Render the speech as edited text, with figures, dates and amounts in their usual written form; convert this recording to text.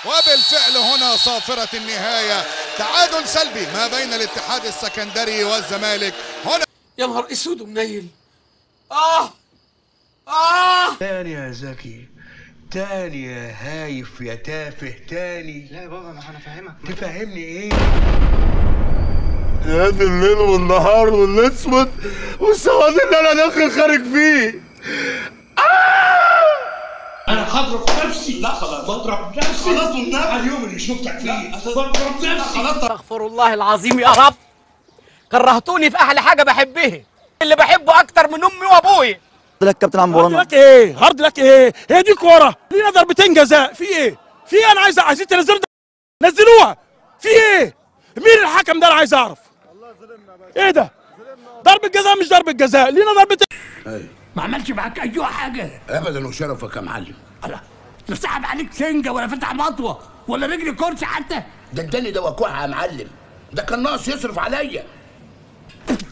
وبالفعل هنا صافرة النهاية، تعادل سلبي ما بين الاتحاد السكندري والزمالك هنا. يا نهار اسود ومنيل. تاني يا زكي، تاني يا هايف يا تافه، تاني. لا يا بابا ما انا فاهمك. تفهمني ايه؟ هذا الليل والنهار والاسود والسواد اللي انا داخل خارج فيه. انا هضرب نفسي. لا خلاص بضرب نفسي خلاص والنبي على اليوم اللي شفتك فيه بضرب نفسي. استغفر الله العظيم يا رب، كرهتوني في احلى حاجة بحبها، اللي بحبه اكتر من امي وابوي. لك كابتن عم hard luck ايه؟ hard luck ايه؟ هي دي كورة؟ لينا ضربتين جزاء، في ايه؟ في ايه؟ انا عايزين تنزلوا، نزلوها. في ايه؟ مين الحكم ده؟ انا عايز اعرف. ايه ده؟ ضربة جزاء مش ضربة جزاء، لينا ضربتين. ايوه ما عملش معاك اي حاجة ابدا وشرفك يا معلم. الله، لا سحب عليك سنجه ولا فتح مطوه ولا رجل كرسي حتى. ده اداني دواكوعه يا معلم، ده كان ناقص يصرف عليا.